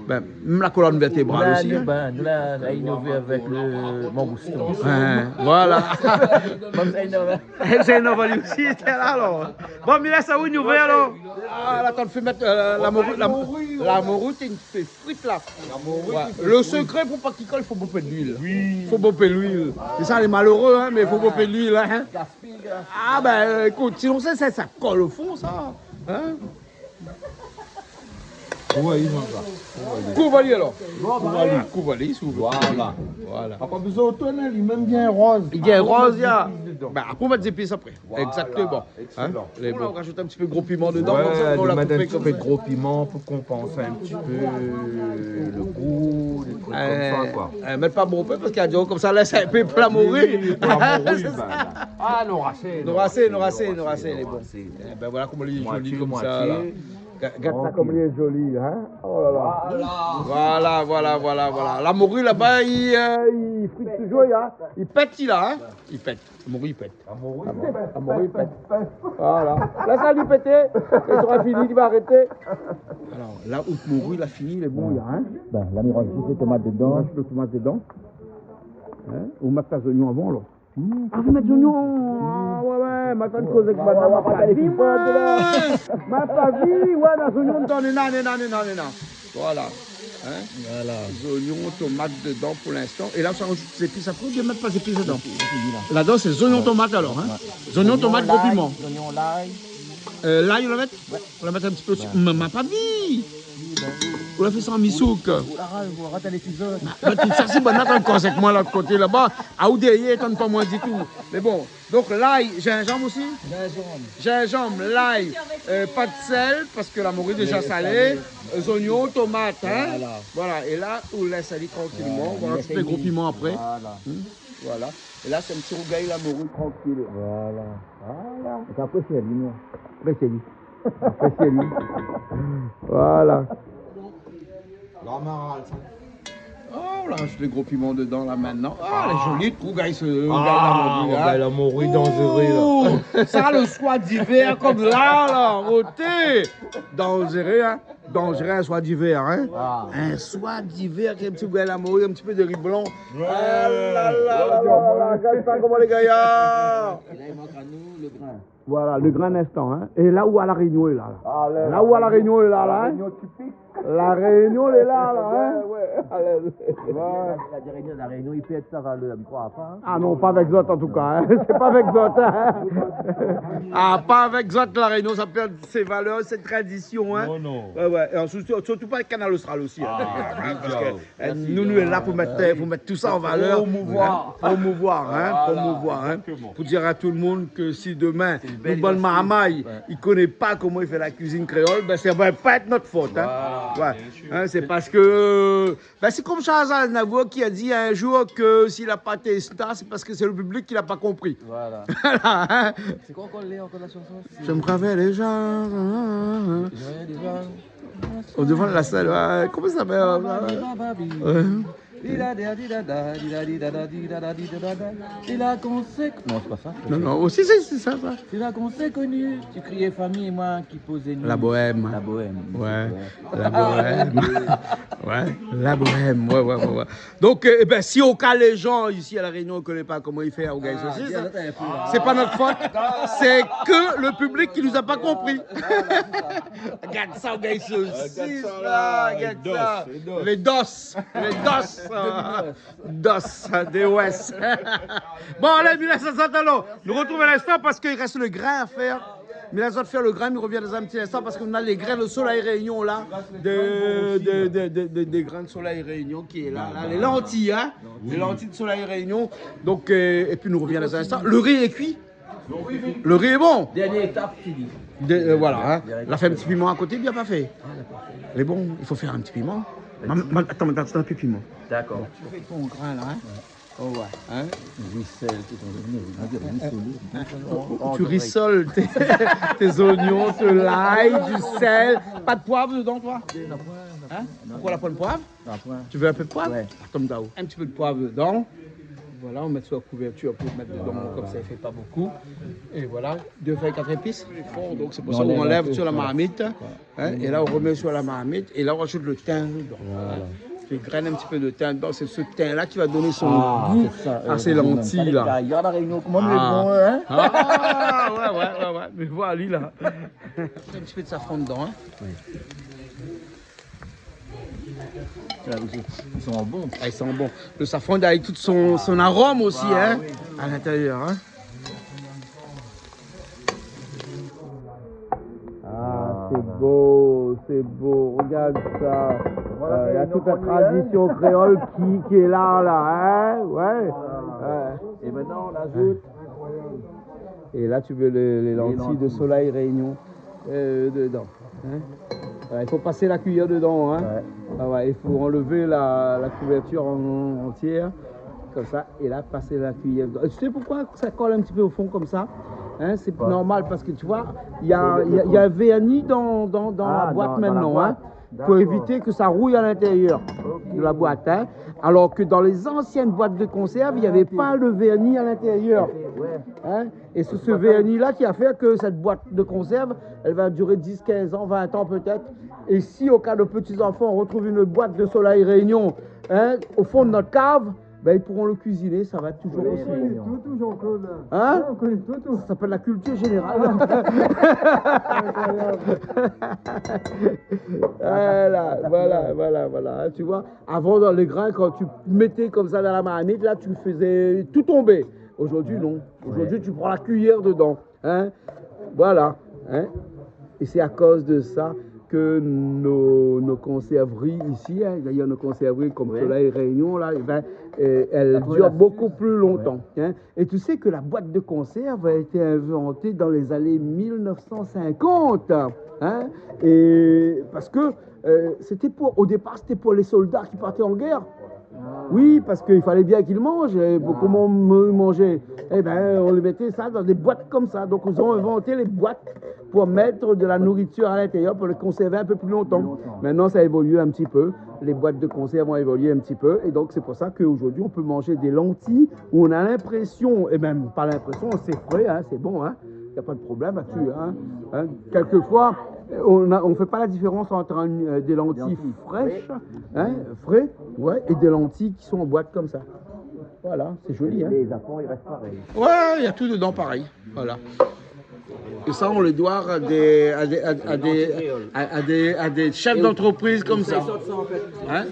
Bin, mèm la kolonn vèrtébral osi, hein. Bin, nou la, la inové avèk le mangouston. Hein, voilà. Sé in nouvèl osi, té la, alor. Bon, mi lès aou inové, alor. Ah, la, atann, fé mèt, euh, la mori, la, la mori, té in pé frit la. La mori, ouais. Le sekré pou pa k'i kol, fo bonpé luil. Oui. Fo bonpé luil. É sa, lé maléré, hein, mé fo bonpé luil, hein. Gaspiy, gaspiy. Ah, bin, euh, ékout, sinon, sa, sa, sa kol o fon, sa. Hein ? Kou ali, alor. Kou ali, kou ali, si ou vé. Voilà. Voilà. Pa bezoin tourné, li mèm i vien roz. I vien roz, ya. Bin, apré, ou mèt zépis apré. Voilà. Exactement. Excellent. Hein ? Lé bon. Ou rajout in ti pé gro piman dedan, ouais, konmsa, kan ou la koupé konmsa. Li mèt in ti pé gro piman pou konpansé in ti pé le gou, dé trik konmsa, koi. Euh, mèt pa bonpé parské i di konmsa, lès in pé pou la mori. Oui, oui, pou la mori, bin. Ah, non, asé, non, asé, non, asé, lé bon. Asé. Eh bin, voilà koman li lé zoli konmsa, la. Moitié, moitié. Ga-, gard sa, tranquille, koman li lé zoli, hein. Oh là là. Voilà. Voilà, voilà, voilà, voilà. La mori laba, i, euh, i frit touzour, hein. I pèt, li la, hein. I pèt. La mori i pèt. La mori i pèt. La mori i pèt. Voilà. La, sa li pété. Kan sra fini, li va arété. Alor, la out mori la fini, lé bon, la, hein. Bin, la, mi rajout le tomat dedan. Ou rajout le tomat dedan. Hein ? Ou mèt pa zoignon avan, alor. Ah, ou mèt zoignon. Ah, ouais, ouais, ma tann koz èk banna, ma pa vi, moin. Ma pa vi, ouais, na zoignon dedan, néna, néna, néna, néna. Voilà. Hein ? Voilà. Zoignon, tomat dedan pou linstan. É la, ou sa rajout zépis apré, oubien mèt pa zépis dedan ? Zépis, zépis, la. Ladan, sé zoignon, tomat, alor, hein ? Ouais. Zoignon, tomat, gro piman. Zoignon, lay. Euh, lay, ou la mèt ? Ouais. Ou la mèt in ti pé osi. Ouais. Ma, ma pa vi. Oui, bin oui. Ou la fé sa an misouk. Ou la ra-, ou la rat in épizod. Bin, tout sa, sé banna ankor, sé ke moin, lot koté laba. Ah, ou dèrièr, tann pa moin ditou. Mé bon. Donk, lay, zinzanm osi ? Zinzanm. Zinzanm, lay, euh, pa de sèl, parské la mori lé déza salé. Déza salé. Euh, zoignon, tomat, hein ? Voilà. Voilà. É la, ou lès alé trankilman. Voilà, ou va rajout lé gro piman apré. Voilà. Hmm ? Voilà. É la, sé in ti rougay la mori trankil. Voilà. Voilà. Apré, sé ali, non ? Apré, sé ali. Apré, sé ali. Voilà. La maral, sa. Oh, ou la rajout lé gro piman dedan, la, mintnan. Ah, lé zoli, rougay, se, rougay la mori, hein. Ah, rougay la mori, danzéré, la. Oh, sa, le soir d'hiver, konm la, la, oté. Danzéré, hein. Danzéré, in soir d'hiver, hein. Ah. In soir d'hiver, avèk in ti rougay la mori, in ti pé de ri blan. Ouais. Ah la la la la la, gard sa, koman lé gayar. É la, i mank anou le grin. Voilà, le grin instan, hein. É la ou a La Rényon lé la, la. Ah, la, la ou a La Rényon lé la, la, hein. La Rényon tipik. La Rényon lé la, la, hein. Ouais, ouais. Ouais. La, la Rényon, La Rényon, i pèrd sa valèr, mi kroi pa, hein. Ah non, pa avèk zot, an tou ka, hein. Sé pa avèk zot, hein. Ah, pa avèk zot, La Rényon sa pèrd sé valèr, sé tradision, hein. Non, non. Ouais, ouais. É sirtou, sirtou pa Kanal Austral osi, hein. Ah, oui, parské, euh, nou, nou lé la pou mèt, pou mèt tout sa an valèr. Promouvoir. Promouvoir, hein, voilà, promouvoir, hein. Exactement. Pou dir a tout le monde ke si demin, nou, bann marmay, i koné pa koman i fé la kuizine kréol, bin, sa va pa èt nout fot, hein. Voilà. Ouais. Hein, c'est parce que, ben, c'est comme Charles Aznavour qui a dit un jour que s'il a pas été star, c'est parce que c'est le public qui l'a pas compris. Voilà. Voilà, hein. C'est quoi encore, Léon, encore la chanson ? Je me rappelle déjà, hein, hein, hein. J'ai rien déjà. Au devant de la scène, ouais, comment ça s'appelle, là ? Ouais. Il a conséquent. Non, c'est pas ça. Non, non, aussi, c'est, c'est ça, ça. Il a conséquent. Tu criais famille et moi qui posais nu. La bohème. La bohème. Ouais, la bohème. Ouais, la bohème. Ouais, ouais, ouais, ouais. Donc, euh, eh ben, si au cas les gens ici à La Réunion ne connaissent pas comment il fait à Rougail Saucisse, c'est pas notre faute. C'est que le public qui nous a pas compris. Regarde ça, Rougail Saucisse, là, regarde ça. Les dos, les dos. Les dos, euh, dos, euh, des ouest. Bon, allez, Mila, ça s'attend, là. Nous retrouvons à l'instant parce qu'il reste le grain à faire. Mila, ça va faire le grain, nous reviens dans un petit instant parce qu'on a les grains de Soleil Réunion, là. De, de, de, de, de, des grains de Soleil Réunion qui est là, là. Les lentilles, hein. Les lentilles de Soleil Réunion. Donc, euh, et puis nous reviens dans un instant. Le riz est cuit. Le riz est bon. Dernière étape, tu dis. De, euh, voilà, hein. Dernière étape. La fé in ti piman a koté, bien pa fé. Ah, d'accord. Mais bon, il faut faire un petit piment. Ma-, ma-, attends, attends, attends, un petit piment. D'accord. Tu fais ton grain, là, hein. Ouais. Oh, ouais, hein. Risol, tu sais, on dit risol. Ou, ou tu rissoles tes, tes oignons, de l'ail, du sel. Pas de poivre dedans, toi ? Hein ? Pourquoi la pomme poivre ? Après. Tu veux un peu de poivre ? Ouais. Attends, Dao. Un petit peu de poivre dedans. Voilà, on met sur la couverture pour mettre dedans, comme ça, il fait pas beaucoup. Et voilà, deux feuilles, quatre épices. Fort, donc c'est pour ça qu'on enlève sur la marmite. Hein, et là, on remet sur la marmite. Et là, on rajoute le thym dedans. Voilà. Tu égrènes un petit peu de thym dedans. C'est ce thym-là qui va donner son goût à ces lentilles-là. Ah, c'est ça, euh, le goût, même. Fallait que j'aille à La Réunion. Comment on est bon, hein ? Ah, ouais, ouais, ouais, ouais. Mais voilà, lui, là. Un petit peu de safran dedans, hein. Oui. Là, ils sont, ils sont bons. Ah, ils sont bons. Le safran, il a tout son, son arôme aussi, hein, à l'intérieur, hein. Ah, c'est beau, c'est beau. Regarde ça. Euh, il y a toute la tradition créole qui, qui est là, là, hein. Ouais. Et maintenant, on ajoute. Et là, tu veux les, les lentilles de Soleil Réunion, euh, dedans. Hein ? Voilà, il faut passer la cuillère dedans, hein. Ouais. Ah ouais, il faut enlever la, la couverture en, entière, comme ça, et là, passer la cuillère dedans. Et tu sais pourquoi ça colle un petit peu au fond comme ça ? Hein, c'est normal parce que tu vois, il y a, il y a, il y a un vernis dans, dans, dans la boîte maintenant, hein, pour éviter que ça rouille à l'intérieur de la boîte, hein. Alors que dans les anciennes boîtes de conserve, il n'y avait pas le vernis à l'intérieur. Hein. Et c'est ce vernis-là qui a fait que cette boîte de conserve, elle va durer dix, quinze ans, vingt ans peut-être. Et si au cas de petits enfants, on retrouve une boîte de Soleil Réunion, hein, au fond de notre cave, ben, ils pourront le cuisiner, ça va être toujours aussi bon. On connaît tout, tout, Jean-Claude. Hein ? Ouais, on connaît tout, tout. Ça s'appelle la culture générale. Incroyable. Voilà, voilà, voilà, voilà. Hein, tu vois, avant, dans les grains, quand tu mettais comme ça dans la marmite, là, tu faisais tout tomber. Aujourd'hui, non. Aujourd'hui, tu prends la cuillère dedans. Hein ? Voilà. Hein ? Et c'est à cause de ça que nos, nos conserveries ici, hein, d'ailleurs nos conserveries comme Soleil Réunion, là, eh ben, euh, elles durent beaucoup plus longtemps, hein. Et tu sais que la boîte de conserve a été inventée dans les années mille neuf cent cinquante, hein, et parce que, euh, c'était pour, au départ, c'était pour les soldats qui partaient en guerre. Oui, parce qu'il fallait bien qu'ils mangent. Et pour comment m-, manger ? Eh ben, on les mettait ça dans des boîtes comme ça. Donc, ils ont inventé les boîtes pour mettre de la nourriture à l'intérieur, pour les conserver un peu plus longtemps. Plus longtemps. Maintenant, ça a évolué un petit peu. Les boîtes de conserve ont évolué un petit peu. Et donc, c'est pour ça qu'aujourd'hui, on peut manger des lentilles où on a l'impression, et même pas l'impression, c'est frais, hein, c'est bon, hein. Il n'y a pas de problème là-dessus, hein. Hein, quelquefois, on a, on fait pas la différence entre un, euh, des lentilles fraîches, hein, frais, ouais, et des lentilles qui sont en boîte comme ça. Voilà, c'est joli, hein. Les apports, ils restent pareils. Ouais, il y a tout dedans pareil. Voilà. Et ça, on le doit à des, à des, à, à des, à, à des, à des chefs d'entreprise comme ça. Hein ?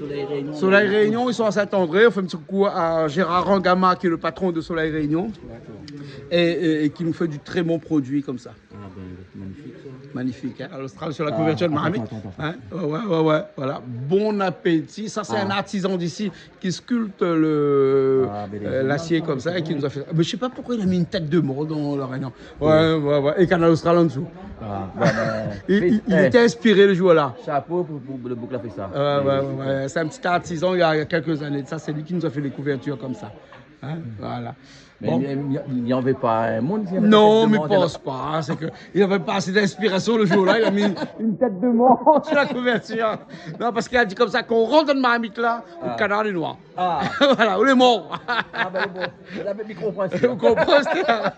Soleil Réunion, ils sont à Saint-André. On fait un petit coucou à Gérard Rangama, qui est le patron de Soleil Réunion. D'accord. Et, et, et qui nous fait du très bon produit comme ça. Ah ben, magnifique, ça. Magnifique, hein, à l'Austral sur la couverture de marmite. Ah, attends, attends, attends. Hein ? Ouais, ouais, ouais, ouais, voilà. Bon appétit. Ça, c'est un artisan d'ici qui sculpte le, euh, l'acier comme ça et qui nous a fait ça. Mais je sais pas pourquoi il a mis une tête de mort dans la réunion. Ouais, ouais, ouais. Et Kanal Austral en dessous. Ah, bah, bah, il, il, il était inspiré le jour-là. Chapeau pour, pour le boug la fé sa. Ouais, ouais, ouais, ouais. C'est un petit artisan, il y a, il y a quelques années de ça, c'est lui qui nous a fait les couvertures comme ça. Hein, voilà. Bon. Mé li, li, li anvoy pa in moun, li anvoy pa in moun. Non, mé pans pa, sé ke li navé pa asé d'inspirasion le jour-là, il a mis une tête de mort sur la couverture. Non, parce qu'il a dit comme ça, quand on rentre dans le marmite là, le canard est noir. Ah. Voilà, ou lé mor. Ah, ben, lé bon. La, mi konpran sa. Ou konpran sa.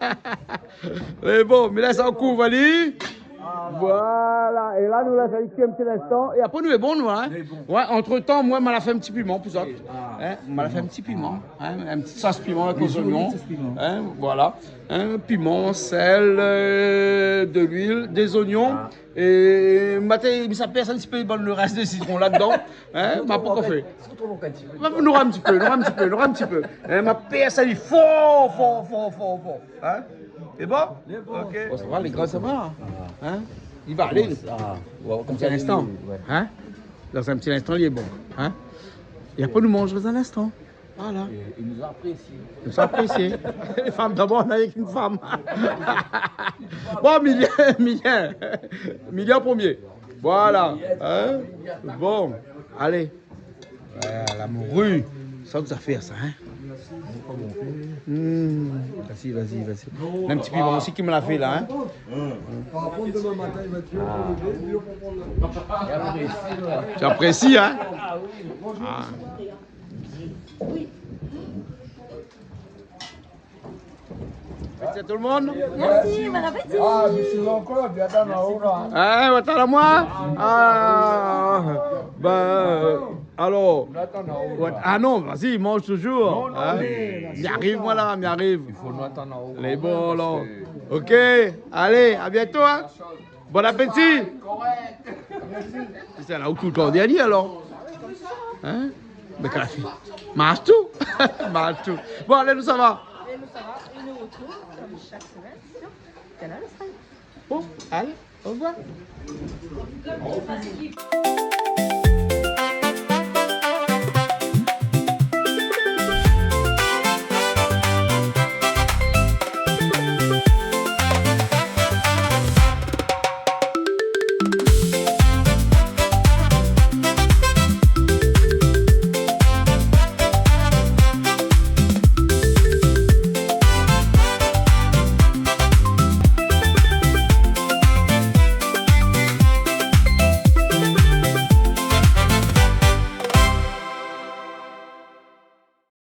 Mé bon, mé la, sa, ou kouv ali. Voilà, é la, nou la fé kui in ti linstan. É apré, nou lé bon, nou, hein. Lé bon. Ouais, entre-temps, moin, ma la fé in ti piman pou zot. Ah. Hein, ma la fé in ti piman, hein, in ti sos piman avèk lé zoignon. Hein, voilà. Hein, piman, sèl, euh, de l'huile, des oignons. Ah. É matin, mi sa pèrs in ti pé, bon, le rès de sitron ladan. Hein, ma pankor fé. Nou nora in ti pé, nora in ti pé, nora in ti pé. Hein, ma pèrs ali for, for, for, for, for. Hein ? Lé bon ? Lé bon. Ok. Bon, sa va, lé gran, sa va. Hein ? Li va alé. Ah, ouais, konmsa, in ti linstan. Ouais. Hein ? Dans un petit instant, il est bon. Hein ? É apré, nou manz dans un instant. Voilà. Et il nous a apprécié. Nous a apprécié. Les femmes d'abord, on n'a qu'une femme. Bon, Milien, Milien. Milien en premier. Voilà. Hein ? Bon, allez. Ouais, la morue. Sa, ou sa fé sa, hein ? Hmm. Vas-y, vas-y, vas-y. In ti piman osi ki ma la fé la, hein ? Ah. Tu apprécies, hein ? Ah. Merci à tout le monde. Merci, bon appétit. Ah, je suis encore bien dans la hora. Hein, ou atann amoin ? Ah, ben, euh, alors. Ou atann amoin. Ah non, vas-y, mange toujours. Non, non, hein ? Mais mi ariv, moin la, mi ariv. Il faut nous attendre en haut. Lé bon, alors. Parce que... Ok, allez, à bientôt, hein. Bon appétit. Korèk. Sé la ou tout le temps dernier, alors. Hein ? Mé kan la fine. Manz tout. Manz tout. Bon, allez, nou sava. Et nous, ça va, et nous retrouvons, comme chaque semaine, sur Kanal Austral. Bon, allez, au revoir.